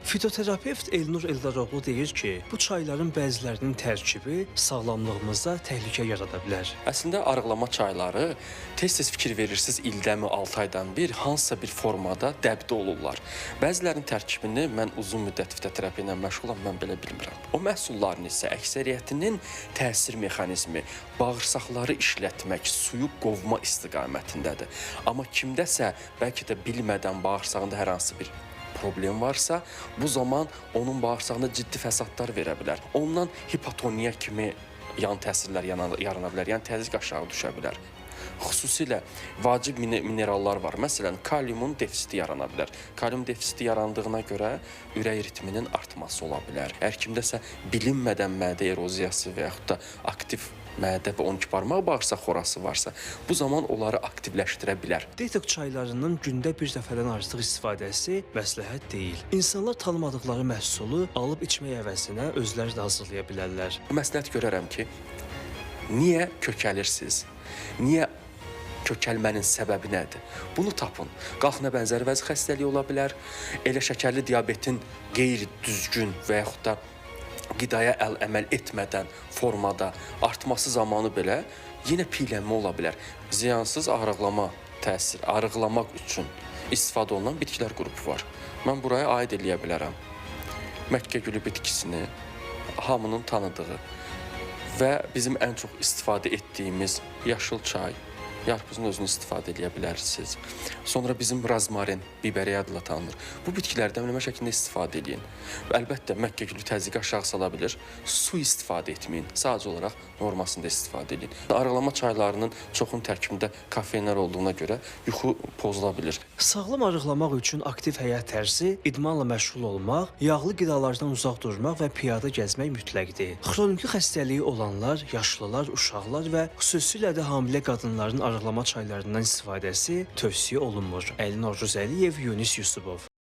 Fitoterapevt Elnur Eldaroğlu deyir ki, bu çayların bəzilərinin tərkibi sağlamlığımıza təhlükə yarada bilər. Əslində arıqlama çayları tez-tez fikir verirsiniz, ildəmi 6 aydan bir hansısa bir formada dəbdə olurlar. Bəzilərinin tərkibini mən uzun müddət fitoterapiya ilə məşğulam, mən belə bilmirəm. O məhsulların isə əksəriyyətinin təsir mexanizmi bağırsaqları işlətmək, suyu qovma istiqamətindədir. Amma kimdəsə bəlkə də bilmədən bağırsağında hər hansı bir problem varsa, bu zaman onun bağırsağında ciddi fəsadlar verə bilər. Ondan hipotoniya kimi yan təsirlər yarana bilər, yəni təzyiq aşağı düşə bilər. Xüsusilə vacib minerallar var. Məsələn, kaliumun defisiti yarana bilər. Kalium defisiti yarandığına görə ürək ritminin artması ola bilər. Əgər kimdəsə bilinmədən mədə eroziyası və yaxud da aktiv mədə və 12 barmaq bağırsaq xorası varsa, bu zaman onları aktivləşdirə bilər. Detoks çaylarının gündə bir dəfədən artıq istifadəsi məsləhət deyil. İnsanlar tanımadıqları məhsulu alıb içmək əvəzinə özləri də hazırlaya bilərlər. Məsləhət görərəm ki, niyə kökəlirsiniz? Niyə kökəlmənin səbəbi nədir? Bunu tapın. Qalxına bənzər vəzi xəstəliyi ola bilər. Elə şəkərli diabetin qeyri-düzgün və yaxud da qidaya əməl etmədən formada artması zamanı belə yenə piylənmə ola bilər. Ziyansız arıqlama təsir, arıqlamaq üçün istifadə olunan bitkilər qrupu var. Mən buraya aid eləyə bilərəm. Məkkə gülü bitkisini hamının tanıdığı və bizim ən çox istifadə etdiyimiz yaşıl çay, yarpızın özünü istifadə eləyə bilərsiniz. Sonra bizim rozmarin, biberiya adla tanınır. Bu bitkiləri dəmləmə şəklində istifadə eləyin. Və əlbəttə məkkə gülü təzyiqi aşağı sala bilir. Su istifadə etməyin. Sadəcə olaraq normasında istifadə eləyin. Arıqlama çaylarının çoxunun tərkibində kofeinlər olduğuna görə yuxu pozula bilir. Sağlam arıqlamaq üçün aktiv həyat tərzi, idmanla məşğul olmaq, yağlı qidalardan uzaq durmaq və piyada gəzmək mütləqdir. Xroniki xəstəliyi olanlar, yaşlılar, uşaqlar və xüsusilə də hamilə qadınların arıqlama çaylarından istifadəsi tövsiyə olunmur. Əli Novruzəliyev, Yunis Yusubov.